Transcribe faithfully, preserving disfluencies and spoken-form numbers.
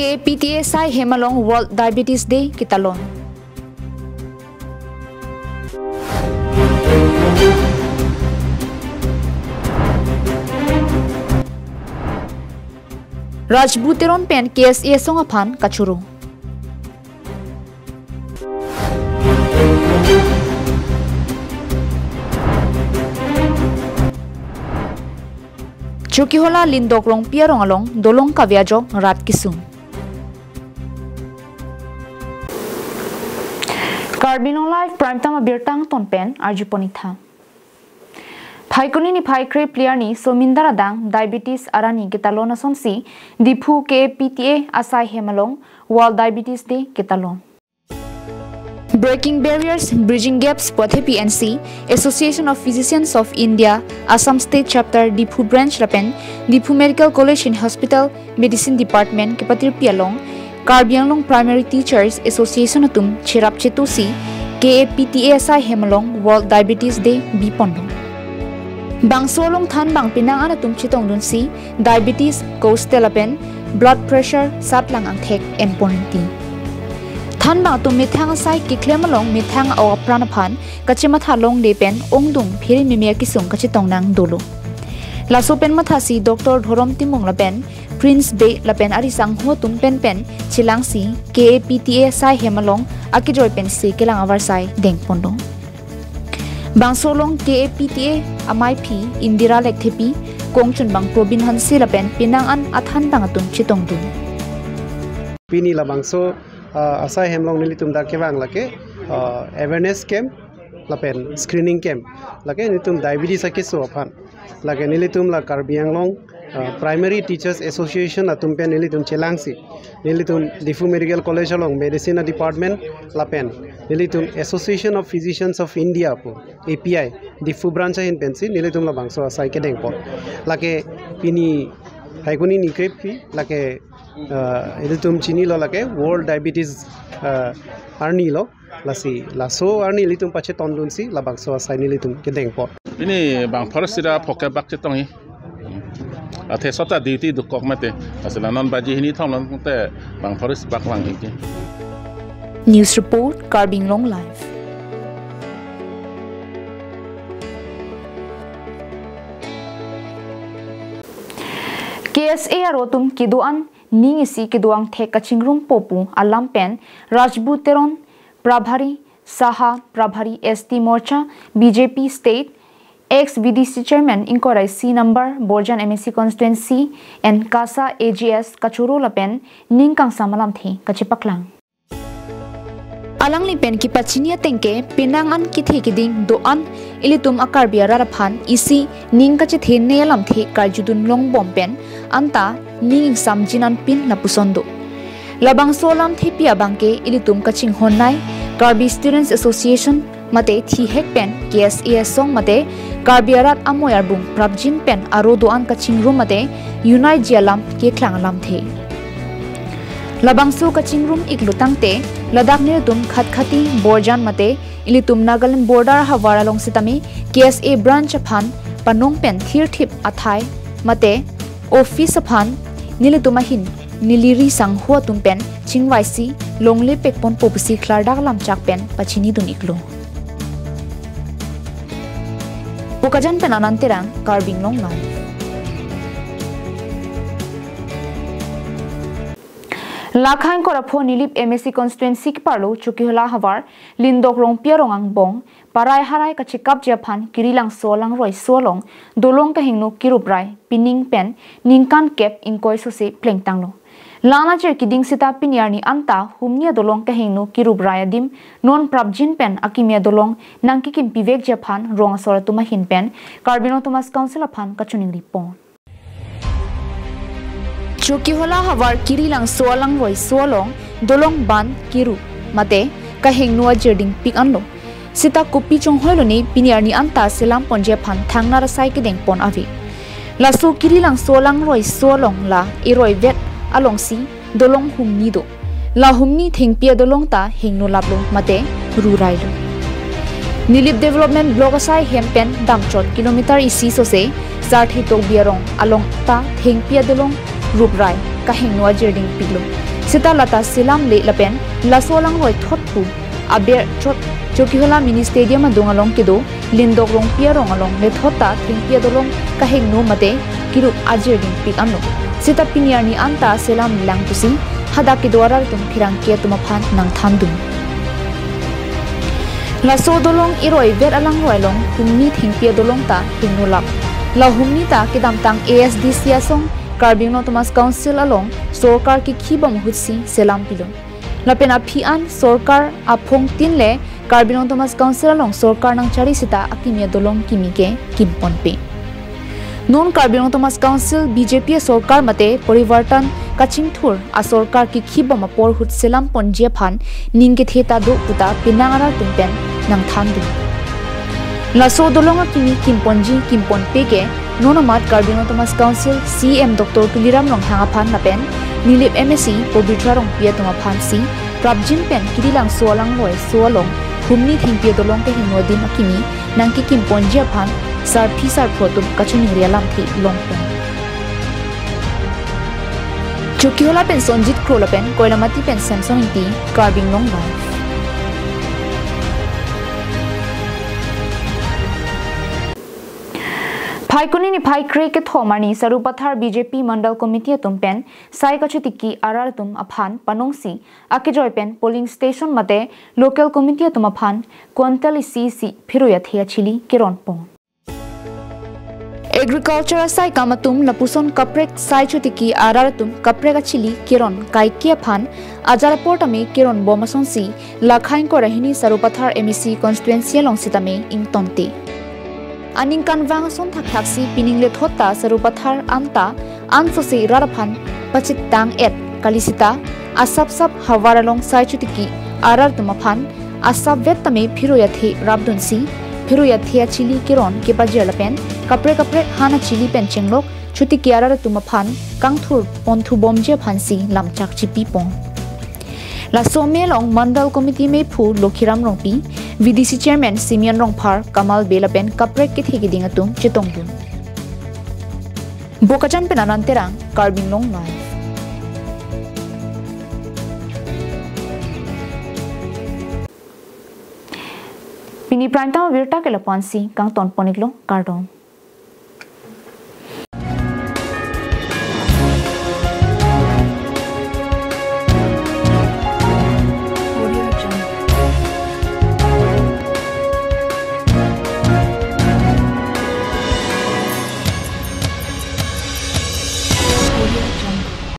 K A P T A asai hem along World Diabetes Day ketalon. Rajbu Teron pen K S A asong aphan kachoro. Chokihola Lindok Rongpi arong along dolong kave ajok rat kesung. Karbi Anglong Live Prime Time abirta angton pen arjupon-ik tha. Phaikuni niphai krephli arni somindar adang diabetes arni ketalon asonsi Diphu K A P T A asai hem along World Diabetes Day ketalon. Breaking Barriers, Bridging Gaps pu athepi ansi Association of Physicians of India, Assam State Chapter, Diphu Branch lapen Diphu Medical College and Hospital, Medicine Department kepatirpi along Karbi Anglong Primary Teachers Association atum cherap chetusi K A P T A asai hem along World Diabetes Day biponlo. Bangso along thanbang penang an atum chetongdunsi diabetes, cholesterol lapen blood pressure satlang angthek enpon rinti. Thanbang atum methang asai keklem along methang a-ok apran aphan kachematha longle pen ongdung phere meme akesung kachetong nang dolo. Laso pen mathasi Doctor Dhorom Timung lapen Prince Bey lapen ari sangho atum penpen chelangsi K A P T A asai hem along akejoi pensi kelang avarsai dengponlo. Bangso along K A P T A amaiphi Indira Lekthepi, kongchunbang Probin Hanse lapen penang an athanbang atum chetongdun. Pini labangso, ah, asai hem along nelitum dak kevang lake, ah, awareness camp lapen screening camp. Lake nelitum diabetes akeso aphan. Lake nelitum la Karbi Anglong, ah, Primary Teachers Association atum pen nelitum chelangsi nelitum Diphu Medical College along Medicine Department lapen nelitum Association of Physicians of India pu, A P I, Diphu Branch ahin pensi nelitum labangso asai kedengpon. Lake pini Phaikuni ni krephli lake, ah, ilitum chinilo lake World Diabetes, ah, arni lo. Lasi laso arni ilitum pachetongdunsi labangso asai nelitum kedengpon. Pini bang forest sira phoke bak chetongji. Athe sota duty dokok mate. Asila non baji hini thom lon te bang forest bak vangji. News report, Karbi Anglong Live. K S A aro atum kedo-an ning isi kedo angthek kachingsumpo pu alam pen Rajbu Teron, Prabhari Saha, Prabhari S T Morcha, B J P State, ex V D C Chairman ingkoi ra isi number Borjan M A C Constituency and KASA A G S kachoro lapen ning kangsam alamthe kachepaklang. Alangli pen kepachini ateng ke penang an kethe keding do-an ilitum a-Karbi arat aphan isi ning kachethenei alamthe karjudun longbom pen anta ning ingsamjin anpin lapuson do. Labangso alamthepi abang ke ilitum kachinghonnei Karbi Students Association mate thihek pen K S A asong mate Karbi arat amoi arbung prapjin pen aro do-an kachingrum mate unitji alam keklang alamthe. Labangso kachingrum iklo tangte ladak nelitum Khatkhati, Borjan mate ilitum Nagaland border ahavar along sitame K S A branch aphan panong pen thirthip athai mate office aphan nelitum ahin neli ri sangho atum pen chingvaisi longle pekponpo pusi klardak lamchak pen pachinidun iklo. Bokajan pen Anand Terang, Karbi Anglong Live. Lakha ingkoi ra pho Nilip M A C constituency keparlo Chokihola havar Lindok Rongpi arong angbong parai harai kachekapji aphan Kirilangso alangroiso along dolong kahingno kiruprai pining pen ningkan kep ingkoi sose plengtanglo. La-an ajir keding sita pini arni anta humni adolong kahingno kiruprai adim non prapjin pen akimi adolong nangkekimpivekji aphan rong asor atum ahin pen Karbi Anglong Autonomous Council aphan kachiningripon. Chokihola havar Kirilangso alangroiso along dolong ban kirup mate kahingno ajir dingpik anlo. Sita kopi chonghoilo ne pini arni anta selamponji aphan thangnat asai kedengpon ave. Laso Kirilangso alangroiso along la eroivet alongsi dolong humni do. La humni thengpi adolong ta hingno laplo mate rurailo. Nilip Development Block asai hem pen damchot kilometer isi sose Sarthe Tokbi arong along ta thengpi adolong ruprai kahingno ajir dingpiklo. Seta lata selamle lapen laso alangroi thotphu aber chot Chokihola Mini Stadium adung along kedo Lindok Rongpi arong along lethot ta thengpi adolong kahingno mate kirup ajir dingpik anlo. Seta pini arni anta selamlang pusi hadak kedo arat atum pherangke atum aphan nangthandun. Laso dolong eroivet alangroi along humni thengpi adolong ta hingnolap. La humni ta kedamtang A S D C asong Karbi Anglong Autonomous Council along sorkar kekhibom ahutsi selampilo. Lapen aphi an sorkar aphongtin le Karbi Anglong Autonomous Council along sorkar nangchari seta akimi adolong kimi ke kimponpe. Non Karbi Anglong Autonomous Council B J P asorkar mate Parivartan kachingthur asorkar kekhibom apor ahut selamponji aphan ning kethe ta do puta penang arat atum pen nangthandun. Laso dolong akimi kimponji kimponpe ke non amat Karbi Anglong Autonomous Council C E M Doctor Tuliram Ronghang aphan lapen Nilip M A C Pabitra Rongpi atum aphansi prapjin pen Kirilangso alangroi so along humni thengpi adolong kehingno adim akimi nangkekimponji aphan sarpi sarpo atum kachiningri alamthe longpon. Chokihola pen Sonjit Kro lapen Koilamati pen Samson Ingti, Karbi Anglong Live. Phaikuni niphai kre kethom arni Sarupathar B J P Mandal Committee atum pen sai kachotiki arat atum aphan panongsi akejoi pen polling station mate local committee atum aphan quintal isi isi phirui athe achili keronpon. Agriculture asai kam atum lapuson kaprek sai chotiki arat atum kaprek achili keron kaike aphan ajat apor tame keronbom asonsi la khaingkor ahini Sarupathar M A C constituency along sitame ingtonte. Aningkanvang ason thakthaksi pining lethot ta Sarupathar anta ansose rat aphan pachitang et kali seta asapsap havar along sai chotiki arat atum aphan asapvet tame phirui athe rapdunsi phirui athe achili keron kepajir lapen kaprek kaprek han achili pen chenglok chotiki arat atum aphan kangthur ponthubomji aphansi lamchak chipipon. Laso amei along Mandal Committee meiphu Lokhiram Rongpi, V D C Chairman Simeon Rongphar, Kamal Bey lapen kaprek kethe keding atum chetongdun. Bokajan pen Anand Terang, Karbi Anglong Live. Pini prime time abirta ke lapu-ansi kangtonpon-iklo, kardom.